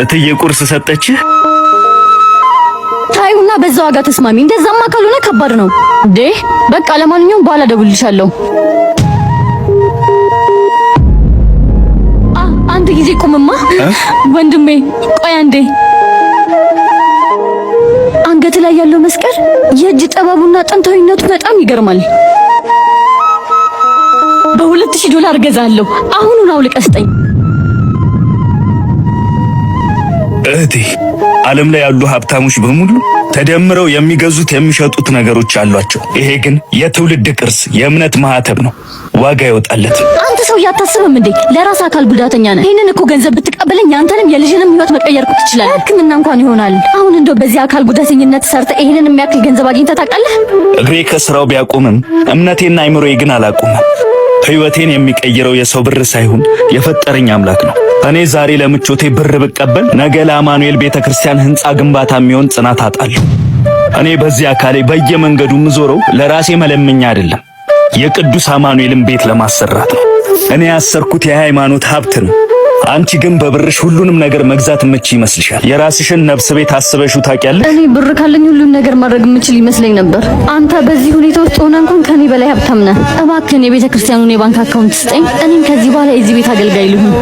እትዬ ቁርስ ሰጠችህ? ታዩና በዛ ዋጋ ተስማሚ። እንደዛማ ካልሆነ ከባድ ነው እንዴ። በቃ ለማንኛውም በኋላ እደውልልሻለሁ። አንድ ጊዜ ቁምማ ወንድሜ፣ ቆይ አንዴ። አንገት ላይ ያለው መስቀል የእጅ ጥበቡና ጥንታዊነቱ በጣም ይገርማል። በ2000 ዶላር እገዛለሁ። አሁኑን አውልቀህ ስጠኝ። እህቴ፣ ዓለም ላይ ያሉ ሀብታሞች በሙሉ ተደምረው የሚገዙት የሚሸጡት ነገሮች አሏቸው። ይሄ ግን የትውልድ ቅርስ፣ የእምነት ማህተብ ነው። ዋጋ ይወጣለት። አንተ ሰው አታስብም እንዴ? ለራስ አካል ጉዳተኛ ነህ። ይህንን እኮ ገንዘብ ብትቀበለኝ ያንተንም የልጅንም ህይወት መቀየር እኮ ትችላለህ። ሕክምና እንኳን ይሆናል። አሁን እንደው በዚህ አካል ጉዳተኝነት ሰርተህ ይህንን የሚያክል ገንዘብ አግኝተህ ታውቃለህ? እግሬ ከስራው ቢያቆምም እምነቴና አይምሮዬ ግን አላቆመም። ህይወቴን የሚቀይረው የሰው ብር ሳይሆን የፈጠረኝ አምላክ ነው። እኔ ዛሬ ለምቾቴ ብር ብቀበል ነገ ለአማኑኤል ቤተክርስቲያን ህንፃ ግንባታ የሚሆን ጽናት አጣለሁ። እኔ በዚህ አካሌ በየመንገዱ የምዞረው ለራሴ መለመኛ አይደለም፣ የቅዱስ አማኑኤልን ቤት ለማሰራት ነው። እኔ ያሰርኩት የሃይማኖት ሀብት ነው። አንቺ ግን በብርሽ ሁሉንም ነገር መግዛት የምትችይ ይመስልሻል። የራስሽን ነፍስ ቤት አስበሽው ታውቂያለሽ? እኔ ብር ካለኝ ሁሉን ነገር ማድረግ የምችል ይመስለኝ ነበር። አንተ በዚህ ሁኔታ ውስጥ ሆነህ እንኳን ከኔ በላይ ሀብታም ነህ። እባክህን የቤተ ክርስቲያኑን የባንክ account ስጠኝ። እኔም ከዚህ በኋላ የዚህ ቤት አገልጋይ ልሁን።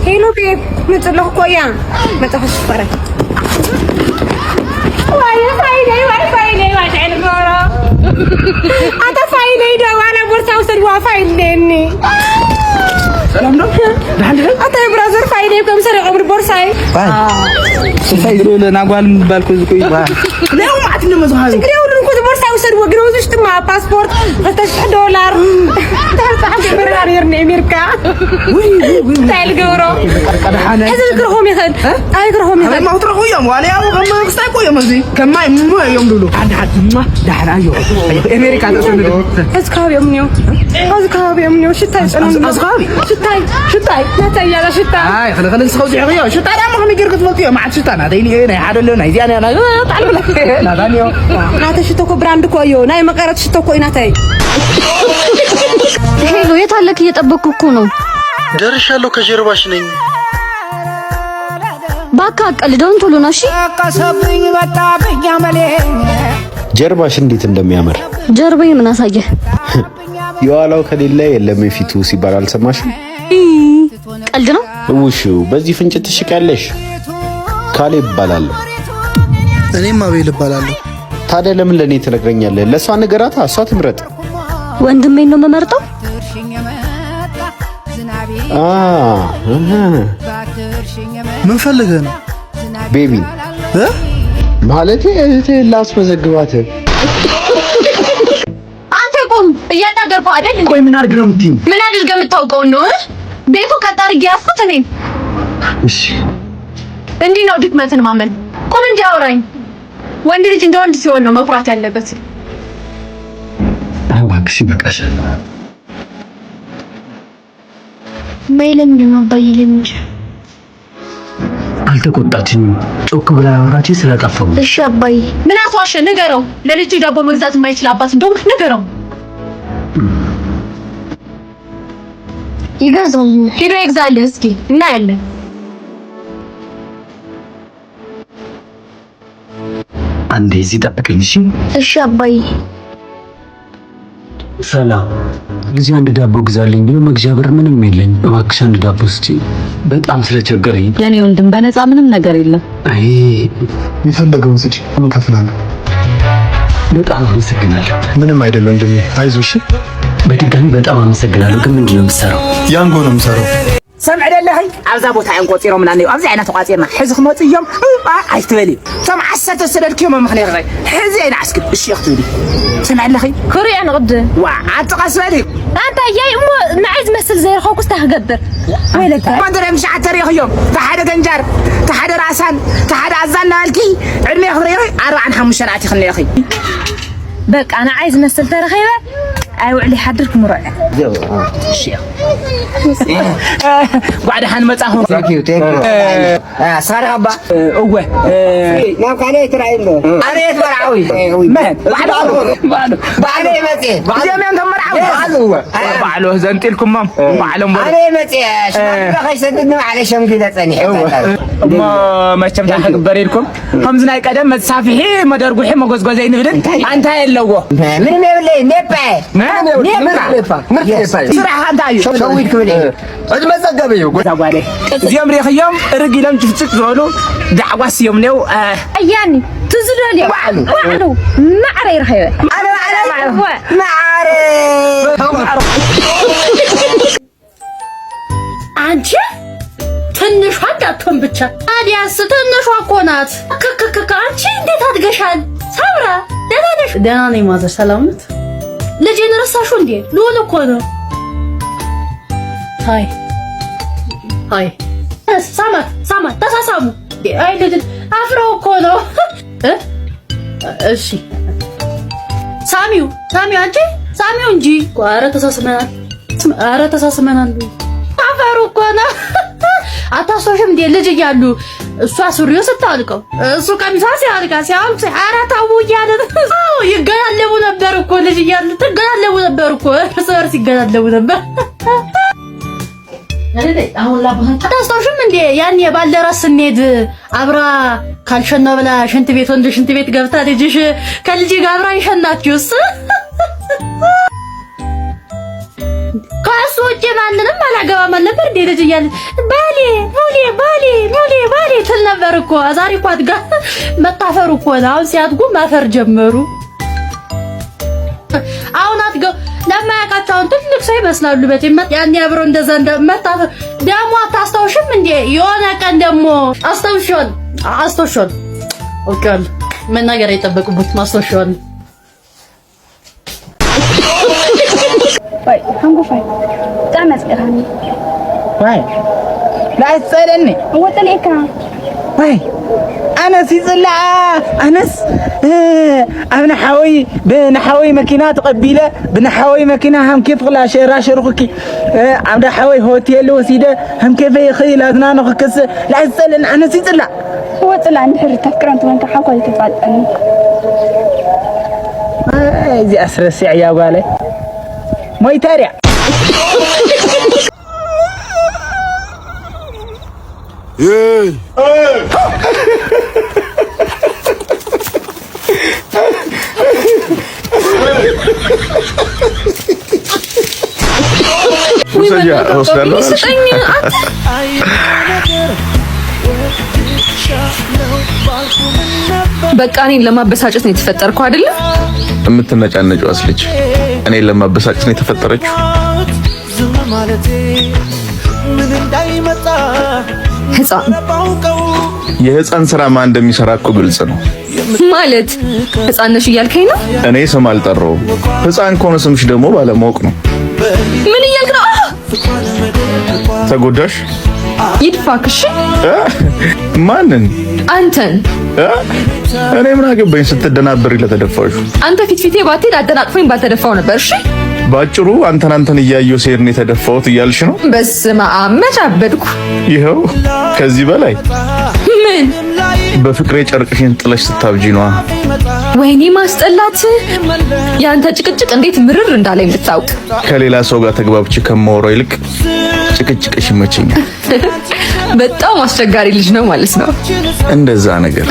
Hello babe፣ መፅለኹ እኮ እያ መፅኹ ሽፈረ ዋይ ፋይለይ፣ ዋይ ፋይለይ፣ ዋይ ገብሮ ኣንተ ፋይለይ ዶ ዋላ ቦርሳ ውሰድዋ ፋይል ነኒ። ሰላም ነው። ኣንተ brother፣ ፋይለይ ከም ሰሪቖም ቦርሳይ። ፋይል ናጓል ምባል ኮ ዝቆይ ለው ማዕት ነው መዝሃቢ። ችግር የብሉን እኮ ቦርሳ ውሰድዎ፣ ግን ኣብዚ ውሽጢ ማ ፓስፖርት፣ 2000 ዶላር፣ ታሕቲ ብር ነርኒ ኣሜሪካ። እንታይ ልገብሮ ሕዚ? ክረኽቦም ይኽእል ኣይክረኽቦም ይኽእል? ما ترخو يوم ولا يا كم ክስታይ ቆዮም እዚ ከማይ ሞ እዮም ድብሉ ሓደ ሓደ ማ ዳሕራ ኣዮ ኣሜሪካ ተሰንድ። ሕዚ ከባቢኦም እኒኦ፣ ሕዚ ከባቢኦም እኒኦ። ሽታይ ይፀንሑ። ኣብዚ ከባቢ? ሽታይ ሽታይ ናታይ እያ ሽታ። ኣይ ክልክል ንስኸ ውፅዕ ሽታ ዳሞ ከመይ ጌርክ ትፈልጥዮ? መዓት ሽታ ናተይ እኒኦ፣ ናይ ሓደ ኣሎ፣ ናይ እዚኣ ናይ ጣዕሊ ብላ ናታ እኒኦ። ናተይ ሽቶ እኮ brand እኮ እዩ። ናይ መቀረት ሽቶ እኮ እዩ ናተይ። Hello፣ የት አለክ? እየጠበቅኩ እኮ ነው። ደርሻለሁ፣ ከጀርባሽ ነኝ። እባክህ አትቀልደውን፣ ቶሎ ና እሺ። ጀርባሽ እንዴት እንደሚያምር! ጀርባዬ ምን አሳየህ? የኋላው ከሌለ የለም የፊቱ ሲባል አልሰማሽም? ቀልድ ነው። ውሹ በዚህ ፍንጭት ትሽቂያለሽ። ካሌብ እባላለሁ። እኔም አቤል እባላለሁ። ታዲያ ለምን ለእኔ ትነግረኛለህ? ለእሷ ንገራታ፣ እሷ ትምረጥ። ወንድሜን ነው የምመርጠው። አ ምን ፈልገህ ነው? Baby እ ማለቴ እህትህን ላስመዘግባት። አንተ ቁም፣ እያናገርኩህ አይደል? ቆይ ምን አድርግ ነው የምትይኝ? ምን አድርገህ የምታውቀውን ነው? እ? ቤቱ ቀጥ አድርጌ ያዝኩት እኔ። እሺ። እንዲህ ነው ድክመትን ማመን። ቁም እንጂ አውራኝ። ወንድ ልጅ እንደ ወንድ ሲሆን ነው መኩራት ያለበት። እባክሽ ይበቃሻል። ማይ ለምንድን ነው አባዬ ልምጅ? አልተቆጣችኝም። ጮክ ብላ ያወራችኝ ስላጠፋሁ። እሺ አባዬ። ምን አስዋሸ? ንገረው። ለልጁ ዳቦ መግዛት የማይችል አባት እንደሆንክ ንገረው። ይገዛል። ሄዶ ይግዛልህ እስኪ እናያለን። አንዴ እዚህ ጠብቀኝ እሺ? እሺ አባዬ። ሰላም፣ ልጅ አንድ ዳቦ ግዛልኝ ብሎ መግዣ ብር ምንም የለኝ። እባክሽ አንድ ዳቦ ስጪኝ፣ በጣም ስለቸገረኝ። የኔ ወንድም፣ በነፃ ምንም ነገር የለም። አይ። የፈለገውን ስጪ፣ እከፍላለሁ። በጣም አመሰግናለሁ። ምንም አይደለም ወንድሜ፣ አይዞሽ። በድጋሚ በጣም አመሰግናለሁ። ግን ምንድን ነው የምትሰራው? ያንጎ ነው የምሰራው። ሰምዕ ደለኺ? ኣብዛ ቦታ እዮም ቆፂሮምና እኒኦ። ኣብዚ ዓይና ተቋፂርና ሕዚ ክመፁ እዮም። ኣይትበሊ፣ እቶም 10 ዝሰደድክዮም ምክንያት ሕዚ ኣይንዓስክን እሺ ክትብሊ ሰምዕ ኣለኺ? ክሪአ ንቕድም። ዋ ኣንቲ ቀስ በሊ። አንተ ያይ እሞ ንዓይ ዝመስል ዘይረኸብኩስ እንታይ ክገብር ወይለካ? መንደርዮም ትሽዓተ ሪኢኽዮም፣ እቲ ሓደ ገንጃር፣ እቲ ሓደ ራእሳን፣ እቲ ሓደ ኣዛን እናበልኪ ዕድሜ ክትሪኢ 45 ኣትኺ እኒአኺ። በቃ ንዓይ ዝመስል ተረኺበ ኣይውዕሊ ሓድር ክምርዖ። እሺ። ጓዕዳ ሓን መጻኹም። Thank you, thank you. ስኻሪኻ ባ እወ። ናብ ካልእ ትራእይ ኣሎ። ኣነ የት መርዓዊ። መን ባዕሉ ባዕሉ? ባዕለ መፅአ። እዚኦም እዮም እቶም መርዓዊ ባዕሉ ዘንጢልኩሞም ባዕሎም። ኣነ መፅአ፣ ሽማግለ ከይሰድድ ንባዕለ ሸምጊለ ፀኒሐ። እሞ መቸም እንታይ ክግበር ኢልኩም፣ ከምዚ ናይ ቀደም መሳፍሒ መደርጉሒ መጎዝጎዘ ይንብልን እንታይ ኣለዎ? ምንም የብለይ፣ ኔፓ። ኔፓ ስራሕካ እንታይ እዩ? ሸዊት ክብል እየ። ዕድመ ፀገብ እዩ። እዛ ጓለይ እዚኦም ሪኽዮም እርግ ኢሎም ጭፍጭፍ ዝበሉ ዳዕጓስ እዮም ኔው። እያኒ ትዝደልዮ ባዕሉ ማዕረ ይረኸበ። ኣነ ባዕለይ ማዕረ። አንቺ ትንሿ እንዳትሆን ብቻ። ታዲያስ ትንሿ እኮ ናት። ክክክክ አንቺ እንዴት አድገሻል? ሳምራ ደህና ነሽ? ደህና ነኝ mother፣ ሰላም ናት። ልጄን ረሳሽው እንዴ? ልዑል እኮ ነው። Hi hi፣ ሳማት ሳማት፣ ተሳሳሙ። አይ ልጅ አፍረው እኮ ነው። እሺ ሳሚው ሳሚው፣ አንቺ ሳሚው እንጂ። ኧረ ተሳስመናል፣ ኧረ ተሳስመናል። አፈሩ እኮ ነው። አታስታውሽም እንዴ? ልጅ እያሉ እሷ ሱሪው ስታወልቀው እሱ ቀሚሷ ሲያወልቃ ሲያወልቅ ኧረ ተው እያለ ይገላለቡ ነበር እኮ። ልጅ እያሉ ትገላለቡ ነበር እኮ፣ እርስ በርስ ይገላለቡ ነበር። አታስታውሽም እንዴ? ያኔ ባልደራስ ስንሄድ አብራ ካልሸና ብላ ሽንት ቤት ወንድ ሽንት ቤት ገብታ ልጅሽ ከልጅ ጋር አብራ የሸናችሁስ? ከእሱ ውጭ ማንንም አላገባም አልነበር እንዴ? ልጅ እያለ ባሌ ሙሌ ባሌ ሙሌ ባሌ ትል ነበር እኮ። ዛሬ እኮ አድጋ መታፈሩ እኮ ነው። አሁን ሲያድጉ ማፈር ጀመሩ። አሁን አድገው ለማያውቃቸው አሁን ትልቅ ሰው ይመስላሉ። በቴ ያኔ አብረው እንደዛ መታፈር ደግሞ አታስታውሽም እንዴ? የሆነ ቀን ደግሞ አስታውሽዋል አስታውሽዋል። Okay መናገር አይጠበቅቡት ማስታውሽዋል። ወይ ሃንጎፋይ ብጣዕሚ ኣፅቂርሃኒ። ዋይ ላይትፀለኒ። እወ ፀሊእካ። ዋይ ኣነስ ይፅላዓ፣ ኣነስ ኣብ ንሓወይ ብንሓወይ መኪና ተቐቢለ፣ ብንሓወይ መኪና ሃም ኬፍ ክላ ሸራሸርኩኪ፣ ኣብ ንሓወይ ሆቴል ወሲደ ሃም ኬፈ ይኽእል ኣዝናንኽክስ ላይትፀለኒ፣ ኣነስ ይፅላዕ። እወ ፅላዕ፣ እንድሕር ተፍቅረ እንትኮንካ ሓኳ ዘይተፋልጠኒ። እዚኣ ስረሲዕ እያ ጓለይ ሞይተርያ። እወስዳለሁ። ስጠኝ። በቃ እኔን ለማበሳጨት ነው የተፈጠርከው አይደለ? የምትነጫነጪዋስ ልጅ እኔን ለማበሳጨት ነው የተፈጠረችው። ህፃን። የህፃን ስራ ማን እንደሚሰራ እኮ ግልጽ ነው። ማለት ህፃን ነሽ እያልከኝ ነው? እኔ ስም አልጠራውም። ህፃን ከሆነ ስምሽ ደግሞ ባለማወቅ ነው። ምን እያልክ ነው? ተጎዳሽ? ይድፋክ። እሺ። ማንን? አንተን። እኔ ምን አገባኝ ስትደናበሪ ለተደፋሹ። አንተ ፊት ፊቴ ባትሄድ አደናቅፎኝ ባልተደፋው ነበር። እሺ። ባጭሩ አንተን አንተን እያየሁ ስሄድ ነው የተደፋሁት እያልሽ ነው? በስመ አብ መች አበድኩ። ይኸው ከዚህ በላይ ምን? በፍቅሬ ጨርቅሽን ጥለሽ ስታብጂ ነዋ። ወይኔ ማስጠላት! የአንተ ጭቅጭቅ እንዴት ምርር እንዳለኝ ብታውቅ። ከሌላ ሰው ጋር ተግባብቼ ከማወራው ይልቅ ጭቅጭቅሽ ይመቸኛል። በጣም አስቸጋሪ ልጅ ነው ማለት ነው። እንደዛ ነገር።